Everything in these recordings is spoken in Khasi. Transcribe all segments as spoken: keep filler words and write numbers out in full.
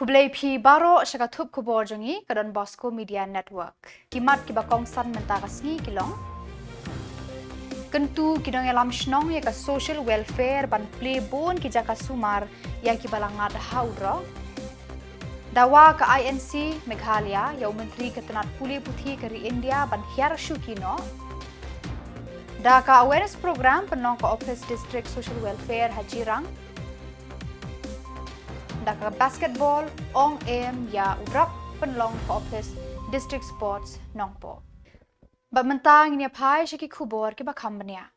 Khublei phi baroh sha ka thup khubor jong ngi ka Don Bosco Media Network. Ki mat kiba kongsan mynta ka sngi ki long: Kyntu ki nongïalam shnong ïa ka social welfare ban plie bun ki jaka sumar ïa kiba la ngat ha u drok. Dawa ka I N C Meghalaya ïa u Myntri ka tnat pule puthi ka ri India ban hiar shuki noh. Da ka awareness program pynlong ka Office District Social Welfare ha Jirang. Da ka basketball ong em ïa u drok pynlong ka Office District Sports Nongpoh. Bad mynta ngin ïa phai sha ki khubor kiba kham bniah.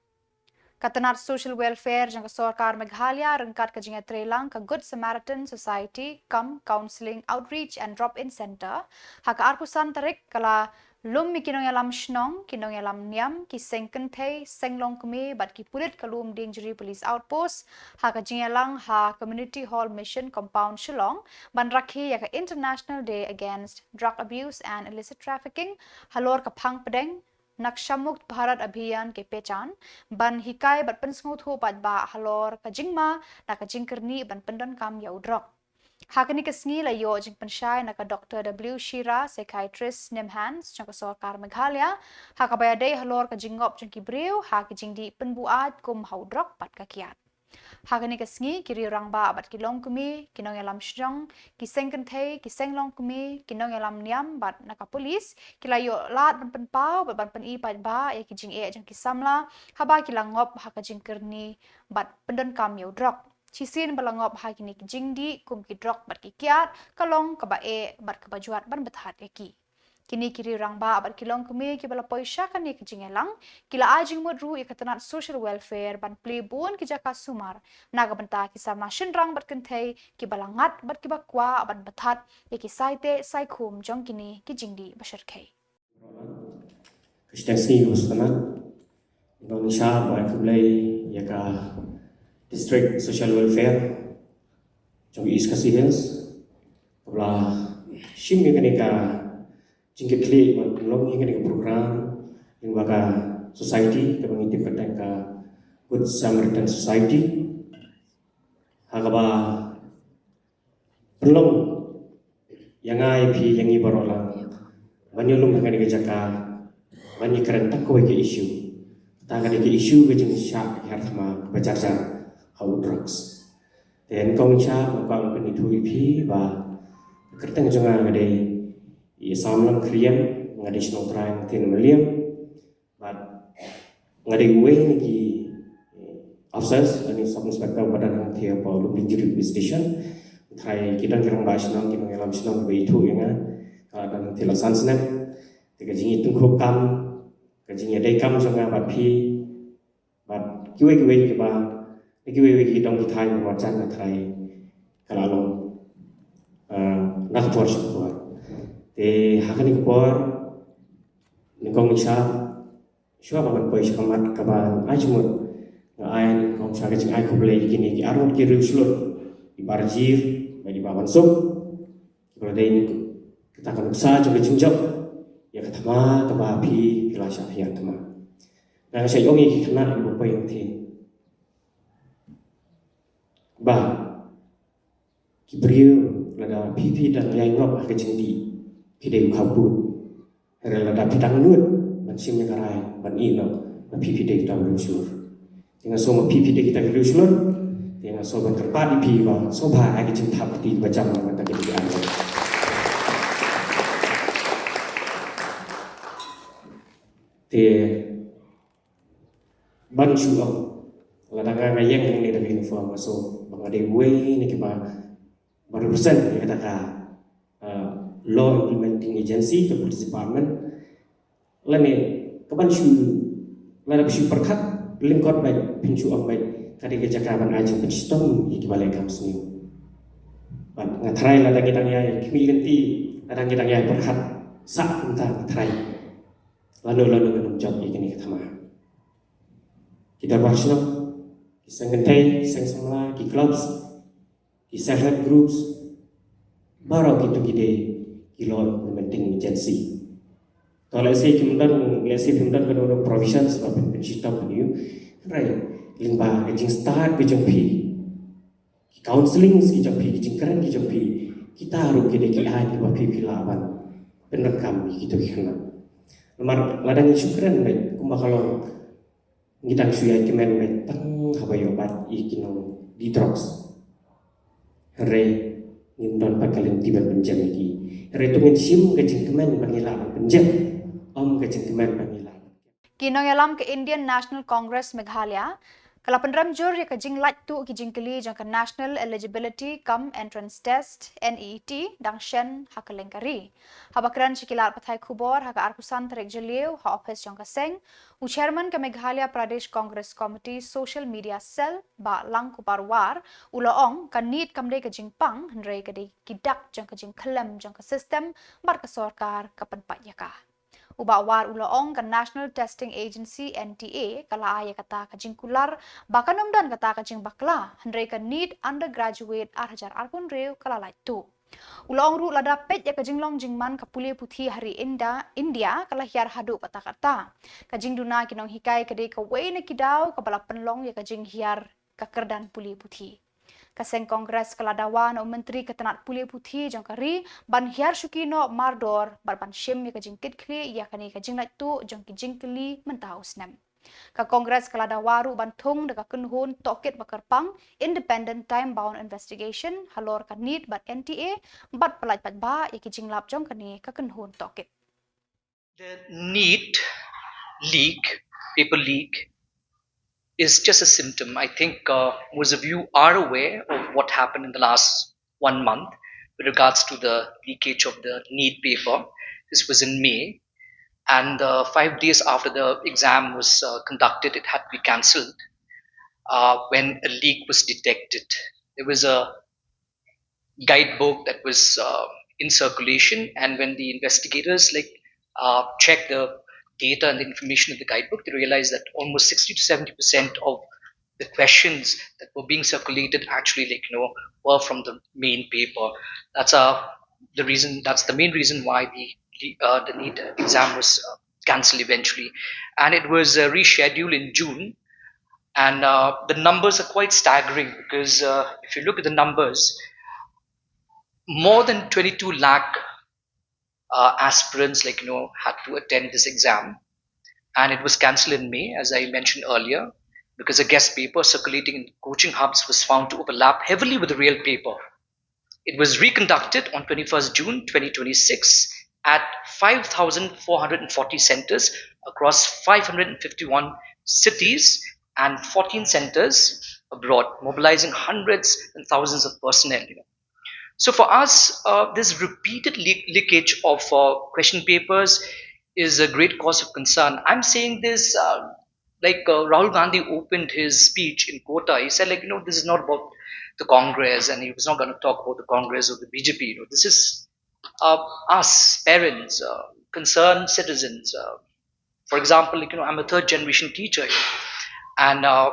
Ka tnat social welfare jong ka sorkar Meghalaya ryngkat ka jingïatreilang ka Good Samaritan Society cum Counselling Outreach and Drop-in Centre, ha ka arphew san tarik ka la lum ïa ki nongïalam shnong, ki nongïalam niam, ki seng kynthei, seng longkmie bad ki pulit ka Lumdiengjri Police Outpost ha ka jingïalang ha Community Hall Mission Compound Shillong ban rakhe ïa ka International Day Against Drug Abuse and Illicit Trafficking halor ka phang pdeng Naksha Mukt Bharat Abhiyan ke pechan, ban hikai bad pynsngewthuh paidbah halor ka jingma na ka jingkyrni ban pyndonkam ïa u drok. Ha kane ka sngi la ïoh jingpynshai na ka Doctor W Shira, psychiatrist NIMHANS jong ka sorkar Meghalaya, ha kaba ïadei halor ka jingngop jong ki briew ha ka jingdih pynbuaid kum ha u drok bad ka kiad. Ha kane ka sngi ki riew rangbah bad ki longkmie, ki nongïalam shnong, ki seng kynthei, ki seng longkmie, ki nongïalam niam bad na ka pulit ki la ïoh lad ban pynpaw bad ban pyni paidbah ïa ki jingeh jong ki samla haba ki la ngop ha ka jingkyrni bad pyndonkam ïa u drok. Shisien ba la ngop ha kine ki jingdih kum ki drok bad ki kiad ka long kaba eh bad kaba jwat ban bthat ïa ki. Kine ki riew rangbah bad ki longkmie kiba la poi sha kane ka jingïalang ki la ai jingmut ruh ïa ka tnat social welfare ban plie bun ki jaka sumar na ka bynta ki samla shynrang bad kynthei kiba la ngat bad kiba kwah ban bthat ïa ki saiteh saikhum jong kine ki jingdih ba shyrkhei. Ka shiteng sngi ba sdang, ngi ong sha ba khublei ïa ka District Social Welfare jong East Khasi Hills kaba la shim ïa kane ka jingkitkhlieh ban pynlong ïa kane ka program lyngba ka society kaba ngi tip kyrteng ka Good Samaritan Society, ha kaba pynlong ïa nga ïa phi ïa ngi baroh lang ban ïalum ha kane ka jaka ban ïakren tang kawei ka issue. Kata ka dei ka issue ka jingshah hiar thma kaba jar jar ha u drugs. Te nyngkong sha nga kwah ban pynithuh ïa phi ba ka kyrteng jong nga ka dei i Samlang Khyriem, nga dei shnong trai Nongthieh Nongmylliem. Bad nga dei uwei na ki, eh, officers, lane sub inspector ba don hangtei hapoh Lumdiengjri Police Station. Trai ki don ki rangbah shnong, ki nongïalam shnong kiba ithuh ïa nga, ka la don hangtei la san snem. Te ka jingïatyngkhuh kam, ka jingïadei kam jong nga bad phi, bad kiwei kiwei kiba, kiwei kiwei ki dong ki thaiñ ba jan ka trai ka la long, ah, na ka por sha ka por. Te ha kane ka por, nyngkong sha, shuwa ba ngan poi sha ka mat kaba ai jingmut, nga ai nyngkong sha ka jingai khublei ïa kine ki arngut ki riewshlur, i Bah Rajir bad i Bah Wansuk, kiba la dei kata ka nuksa jong ka jingjop ïa ka thma kaba phi, phi la shah hiar thma. Nga nga shah ong ïa ki khynnah kiba poi hangtei ba ki briew, lada phi phi dang ïai ngop ha ka jingdih, phi dei u khaput. Hynrei lada phi dang nud ban shim ïa ka rai ban ïeh noh, ma phi phi dei uta u riewshlur. Te nga sngew ma phi phi dei kita ki riewshlur. Te nga sngew ban kyrpad ïa phi ba sngewbha ai ka jingthap kti kaba jam na ka bynta kine ki arngut. Te ban shu ong, lada nga nga ïeng hangne da ka uniform, nga sngew ba nga dei uwei na kiba, ba represent ïa kata ka, uh, law implementing agency, ka police department. Lane ka ban shu, lada phi shu pyrkhat lyngkot bad phin shu ong bad ka dei ka jaka ban ai jingpynshitom ïa kiba leh kam sniew. Bad nga tharai lada ngi dang ïai khmih lynti, lada ngi dang ïai pyrkhat sah kumta, nga tharai lano lano ngin ym jop ïa kane ka thma. Ki dorbar shnong, ki seng kynthei, ki seng samla, ki clubs, ki self help groups, baroh kito ki dei ki law implementing agency. To lehse kim don, lehse kim don kano kano provisions ba phin pynshitom ïa u, hynrei lyngba ka jingstad ka jong phi, ki counselling ki jong phi, ki jingkren ki jong phi, Kita ruh ki dei ki aiñ kiba phi phi lah ban pyndonkam ïa kito ki khynnah. Namar lada ngi shu kren beit kumba ka long, ngi dang shu ïai kmen beit tang haba ïoh bat ïa ki nongdih drugs. Hynrei ngim don pat ka lynti ban pynjem ïa ki. Hynrei to ngin shim ka jingkmen ba ngi lah ban pynjem, ym ka jingkmen ba ngi lah ban Ki nongïalam ka Indian National Congress Meghalaya ka la pynrem jur ïa ka jinglait tuh ki jingkylli jong ka National Eligibility cum Entrance Test, N E E T, dang shen ha kylleng ka ri. Haba kren sha ki lad pathai khubor ha ka arphew san tarik Jylliew ha ophis jong ka seng, u Chairman ka Meghalaya Pradesh Congress Committee Social Media Cell, Bah Langkupar War, u la ong ka NEET kam dei ka jingpang, hynrei ka dei ki dak jong ka jingkhyllem jong ka system bad ka sorkar ka pynpait ïa ka. U Bah War u la ong ka National Testing Agency, N T A, ka la ai ïa kata ka jingkular ba kan ym don kata ka jingbakla, hynrei ka NEET Undergraduate ar hajar arphew hynriew ka la lait tuh. U la ong ruh lada peit ïa ka jinglong jingman ka pule puthi ha ri Inda-, India ka la hiar haduh katta katta. Ka jingduna ki nonghikai ka dei kawei na ki daw kaba la pynlong ïa ka jinghiar ka kyrdan pule puthi. Ka seng Congress ka la dawa na u Myntri ka tnat pule puthi jong ka ri ban hiar shuki noh mardor bad ban shim ïa ka jingkitkhlieh ïa kane ka jinglait tuh jong ki jingkylli mynta u snem. Ka Congress ka la dawa ruh ban thung da ka kynhun tohkit ba kyrpang, Independent Time Bound Investigation, halor ka NEET bad N T A, bad pyllait paidbah ïa ki jinglap jong kane ka kynhun tohkit. The NEET leak, paper leak, is just a symptom. I think uh, most of you are aware of what happened in the last one month with regards to the leakage of the NEET paper. This was in May, and uh, five days after the exam was uh, conducted, it had to be cancelled uh, when a leak was detected. There was a guidebook that was uh, in circulation, and when the investigators like uh, checked the data and the information in the guidebook, they realized that almost sixty to seventy percent of the questions that were being circulated actually, like, you know, were from the main paper. That's uh, the reason. That's the main reason why the the, uh, the NEET exam was uh, cancelled eventually, and it was uh, rescheduled in June. And uh, the numbers are quite staggering because uh, if you look at the numbers, more than twenty-two lakh uh, aspirants, like, you know, had to attend this exam, and it was cancelled in May, as I mentioned earlier, because a guest paper circulating in coaching hubs was found to overlap heavily with the real paper. It was reconducted on twenty-first June twenty twenty-six at five thousand four hundred forty centers across five hundred fifty-one cities and fourteen centers abroad, mobilizing hundreds and thousands of personnel. You know. So for us, uh, this repeated leak- leakage of uh, question papers is a great cause of concern. I'm saying this uh, like uh, Rahul Gandhi opened his speech in Kota. He said, like, you know, this is not about the Congress, and he was not going to talk about the Congress or the B J P. You know, this is uh, us, parents, uh, concerned citizens. Uh, for example, like, you know, I'm a third generation teacher, you know, and uh,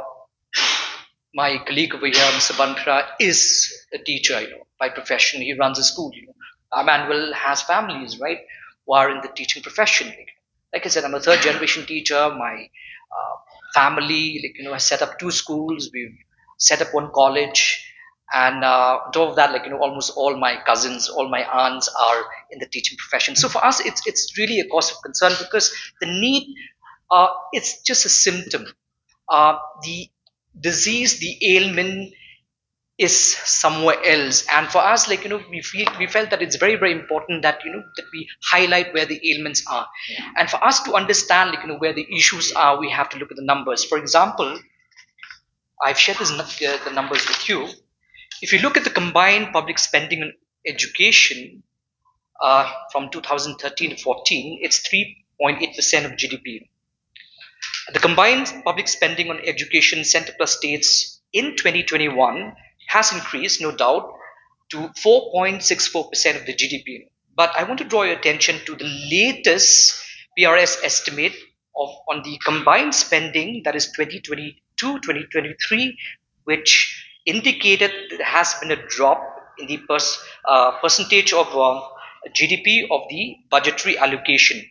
my colleague over here, Mister Banphra, is a teacher, you know, by profession. He runs a school, you know. Emmanuel has families, right, who are in the teaching profession. Like, like I said, I'm a third generation teacher. My uh, family, like, you know, has set up two schools. We've set up one college. And uh, on top of that, like, you know, almost all my cousins, all my aunts are in the teaching profession. So for us, it's it's really a cause of concern because the NEET, uh, it's just a symptom. Uh, the disease, the ailment is somewhere else. And for us, like, you know, we feel we felt that it's very, very important that, you know, that we highlight where the ailments are. And for us to understand, like, you know, where the issues are, we have to look at the numbers. For example, I've shared this, uh, the numbers with you. If you look at the combined public spending on education uh, from two thousand thirteen to fourteen, it's three point eight percent of G D P. The combined public spending on education, center plus states, in twenty twenty-one has increased, no doubt, to four point six four percent of the G D P. But I want to draw your attention to the latest P R S estimate of, on the combined spending, that is twenty twenty-two twenty twenty-three, which indicated there has been a drop in the pers- uh, percentage of uh, G D P of the budgetary allocation.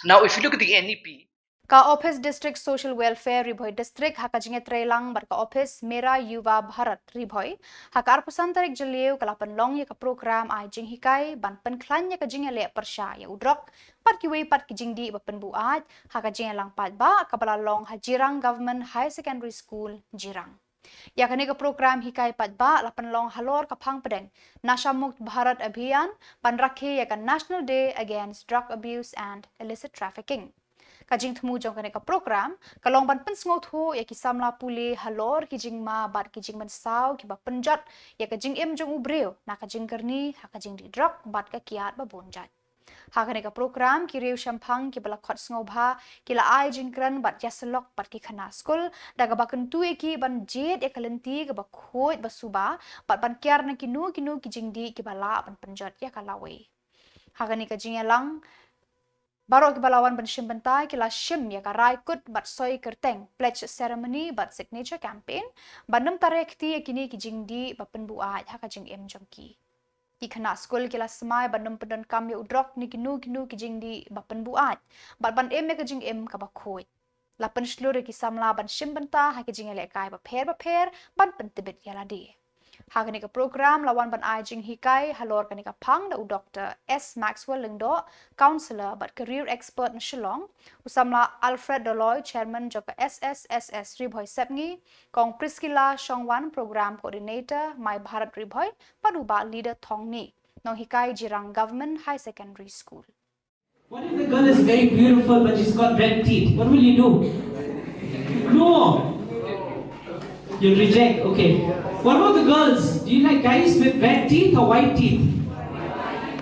Now, if you look at the N E P, Ka Office District Social Welfare Ri Bhoi District ha ka jingïatreilang bad ka Office Mera Yuva Bharat Ri Bhoi, ha ka arphew san tarik Jylliew ka la pynlong ïa ka program ai jinghikai ban pynkhlaiñ ïa ka jingïaleh pyrshah ïa u drok bad kiwei pat ki jingdih ba pynbuaid, ha ka jingïalang paidbah kaba la long ha Jirang Government Higher Secondary School, Jirang. Ïa kane ka program hikai paidbah la pynlong halor ka phang pdeng Nasha Mukt Bharat Abhiyan ban rakhe ïa ka National Day Against Drug Abuse and Illicit Trafficking. Ka jingthmu jong kane ka program ka long ban pynsngewthuh ïa ki samla pule halor ki jingma bad ki jingmynsaw kiba pynjot ïa ka jingim jong u briew na ka jingkyrni ha ka jingdih drok bad ka kiad ba bun jait. Ha kane ka program ki riew shemphang kiba la khot sngewbha ki la ai jingkren bad ïasyllok bad ki khynnah skul da kaba kyntu ïa ki ban jied ïa ka lynti kaba khuid ba suba bad ban kiar na kino kino ki jingdih kiba lah ban pynjot ïa ka lawei. Ha kane ka jingïalang, baroh kiba la wan ban shim bynta ki la shim ïa ka rai kut bad soi kyrteng, pledge ceremony bad signature campaign, ban nym tareh kti ïa kine ki jingdih ba pynbuaid ha ka jingim jong ki. Ki khynnah skul ki la smai ban nym pyndonkam ïa u drok ne kino kino ki jingdih ba pynbuaid bad ban im ïa ka jingim kaba khuid. La pynshlur ïa ki samla ban shim bynta ha ki jingïalehkai bapher bapher ban pyntbit ïa lade. Ha kane ka program la wan ban ai jinghikai halor kane ka phang da u Doktor S Maxwell Lyngdoh, counsellor bad career expert na Shillong, u samla Alfred Doloi, chairman jong ka S S S S Ri Bhoi Sepngi, Kong Priscilla Shongwan, program coordinator Mai Bharat Ri Bhoi, bad u Bah Leader Thongni, nonghikai Jirang Government High Secondary School. What if the girl is very beautiful but she's got red teeth? What will you do? No. You'll reject. Okay. What about the girls? Do you like guys with red teeth or white teeth?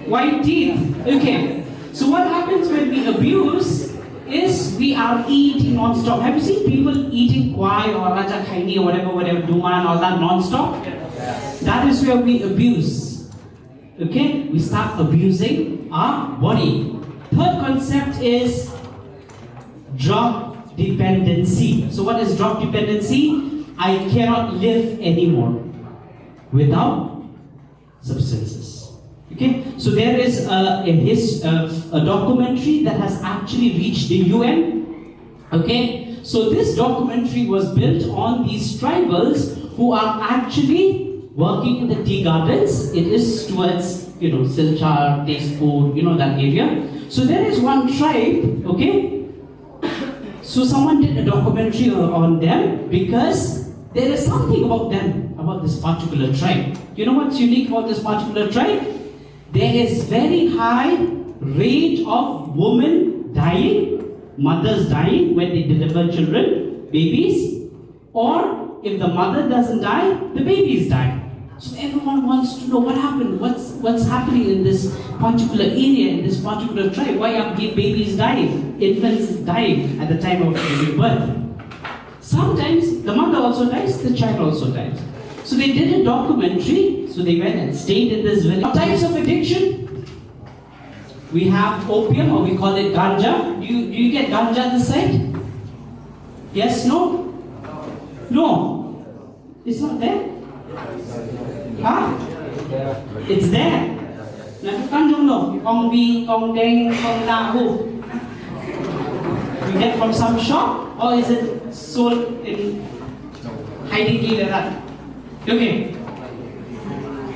White teeth. Okay. So what happens when we abuse is we are eating non-stop. Have you seen people eating kwai or raja khaini or whatever, whatever, duma and all that non-stop? That is where we abuse. Okay, we start abusing our body. Third concept is drug dependency. So, what is drug dependency? I cannot live anymore without substances. Okay, so there is a, a, his, a, a documentary that has actually reached the U N. Okay, so this documentary was built on these tribals who are actually working in the tea gardens. It is towards, you know, Silchar, Tezpur, you know, that area. So there is one tribe, okay? So someone did a documentary on them because there is something about them, about this particular tribe. You know what's unique about this particular tribe? There is very high rate of women dying, mothers dying when they deliver children, babies, or if the mother doesn't die, the babies die. So everyone wants to know what happened, what's, what's happening in this particular area, in this particular tribe. Why are the babies dying, infants dying at the time of giving birth? Sometimes the mother also dies, the child also dies. So they did a documentary. So they went and stayed in this village. What types of addiction? We have opium, or we call it ganja. Do you, do you get ganja this side? Yes, no? No. It's not there? Huh? It's there. Na ka kan jong no, kong bi, kong deng, kong lahu. You get from some shop, or is it sold in hiding like that? Okay.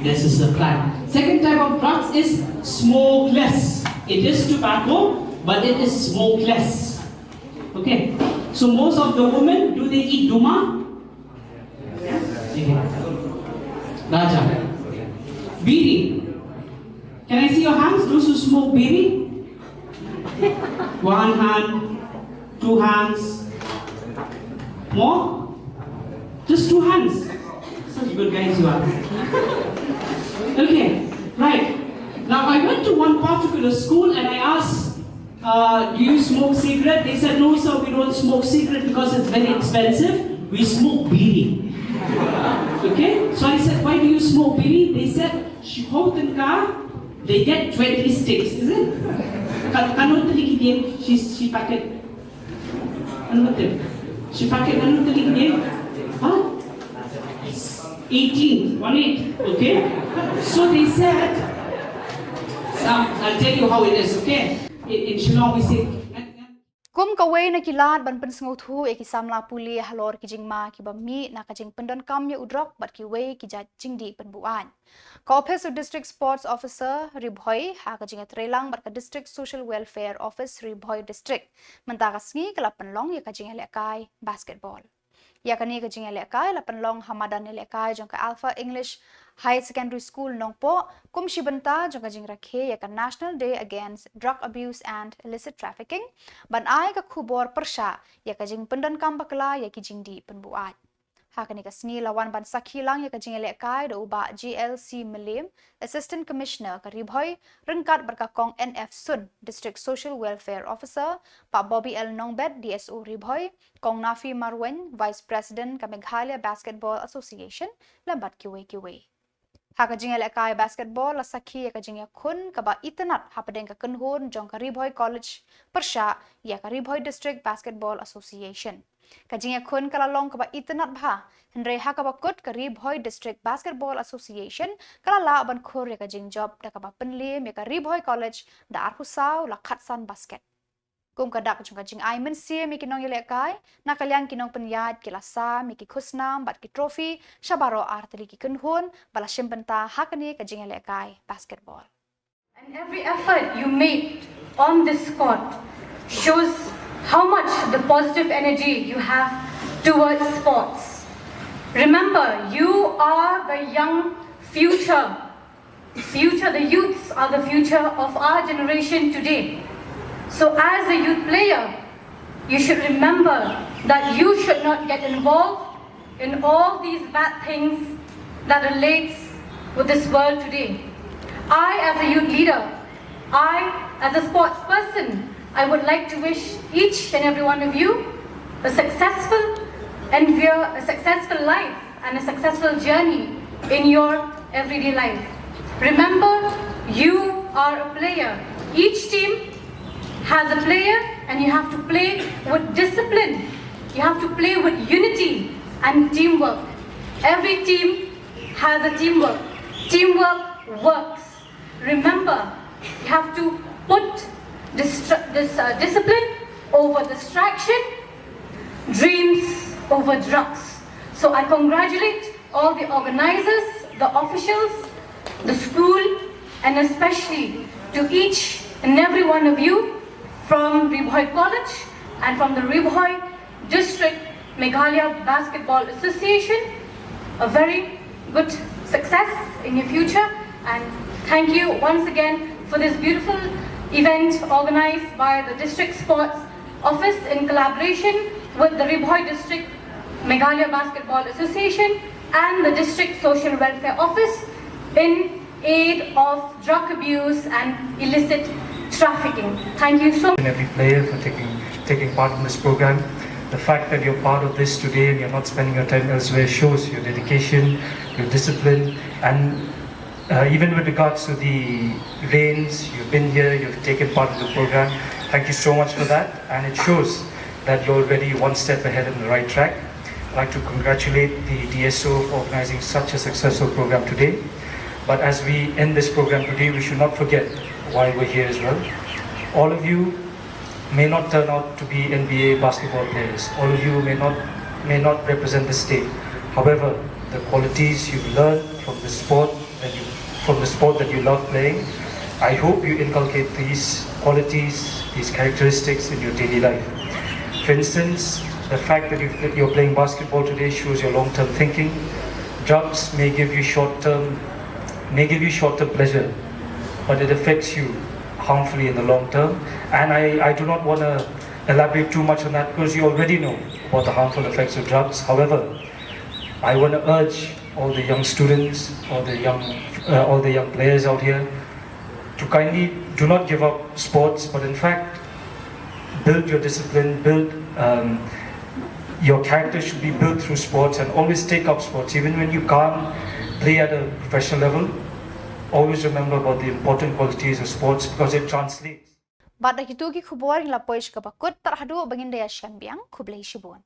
This is the plan. Second type of drugs is smokeless. It is tobacco, but it is smokeless. Okay. So most of the women, do they eat duma? Raja. Biri. Can I see your hands? Those who smoke biri? One hand, two hands. More? Just two hands. Such good guys you are. Okay, right. Now I went to one particular school and I asked, uh, do you smoke cigarette? They said, no, sir, we don't smoke cigarette because it's very expensive. We smoke biri. Okay? So I said, why do you smoke biri? They said, shiphew tyngka, they get twenty sticks, is it? Kan, kan ong tylli ki dieng, shi, shi packet. Ano ba tip? Shi packet, ano ba tip? Huh? Eighteen, one eight, okay? So they said, so I'll tell you how it is, okay? In, in Shillong we say, Kum kawei na ki lad ban pynsngewthuh ïa ki samla pule halor ki jingma kiba mih na ka jingpyndonkam ïa u drok bad kiwei ki jait jingdih pynbuaid, ka Office u District Sports Officer Ri Bhoi ha ka jingïatreilang bad ka District Social Welfare Office Ri Bhoi District mynta ka sngi ka la pynlong ïa ka jingïalehkai basketball. Ïa kane ka jingïalehkai la pynlong ha madan ïalehkai jong ka Alpha English Higher Secondary School Nongpoh kum shi bynta jong ka jingrakhe ïa ka National Day Against Drug Abuse and Illicit Trafficking, ban ai ka khubor pyrshah ïa ka jingpyndonkam bakla ïa ki jingdih pynbuaid. Ha kane ka sngi la wan ban sakhi lang ïa ka jingïalehkai da u Bah G L C Mylliem, Assistant Commissioner ka Ri Bhoi, ryngkat bad ka Kong N F Sun, District Social Welfare Officer, Bah Bobby L Nongbet, D S O Ri Bhoi, Kong Nafi Marwein, Vice President ka Meghalaya Basketball Association, lem bad kiwei kiwei. Ha ka jingïalehkai basketball la sakhi ïa ka jingïakhun kaba itynnad hapdeng ka kynhun jong ka Ri Bhoi College pyrshah ïa ka Ri Bhoi District Basketball Association. Ka jingïakhun ka la long kaba itynnad bha, hynrei ha kaba kut ka Ri Bhoi District Basketball Association ka la lah ban khur ïa ka jingjop da kaba pynliem ïa ka Ri Bhoi College da arphew saw la khatsan basket. Kum ka dak jong ka jingai mynsiem ïa ki nongïalehkai, na ka liang ki nongpynïaid ki la sam ïa ki khusnam bad ki trophy sha baroh artylli ki kynhun ba la shim bynta ha kane ka jingïalehkai basketball. And every effort you made on this court shows how much the positive energy you have towards sports. Remember, you are the young future future, the youths are the future of our generation today. So, as a youth player, you should remember that you should not get involved in all these bad things that relates with this world today. I, as a youth leader, I, as a sports person, I would like to wish each and every one of you a successful and a successful life and a successful journey in your everyday life. Remember, you are a player. Each team has a player, and you have to play with discipline. You have to play with unity and teamwork. Every team has a teamwork. Teamwork works. Remember, you have to put distra- this uh, discipline over distraction, dreams over drugs. So I congratulate all the organizers, the officials, the school, and especially to each and every one of you from Ri Bhoi College and from the Ri Bhoi District Meghalaya Basketball Association. A very good success in your future, and thank you once again for this beautiful event organized by the District Sports Office in collaboration with the Ri Bhoi District Meghalaya Basketball Association and the District Social Welfare Office in aid of drug abuse and illicit trafficking. Thank you so much. And every player for taking taking part in this program. The fact that you're part of this today and you're not spending your time elsewhere shows your dedication, your discipline, and uh, even with regards to the rains, you've been here, you've taken part in the program. Thank you so much for that, and it shows that you're already one step ahead in the right track. I'd like to congratulate the D S O for organizing such a successful program today. But as we end this program today, we should not forget why we're here as well. All of you may not turn out to be N B A basketball players. All of you may not may not represent the state. However, the qualities you've learned from the sport that you from the sport that you love playing, I hope you inculcate these qualities, these characteristics in your daily life. For instance, the fact that, you, that you're playing basketball today shows your long-term thinking. Drugs may give you short-term may give you short-term pleasure, but it affects you harmfully in the long term. And I, I do not want to elaborate too much on that because you already know about the harmful effects of drugs. However, I want to urge all the young students, all the young, uh, all the young players out here, to kindly do not give up sports, but in fact, build your discipline, build um, your character should be built through sports, and always take up sports, even when you can't play at a professional level. Always remember about the important qualities of sports because it translates. Bad da kitu ki khubor ngi la poi sha kaba kut, tad haduh ba ngin da ïashem biang, khublei shibun.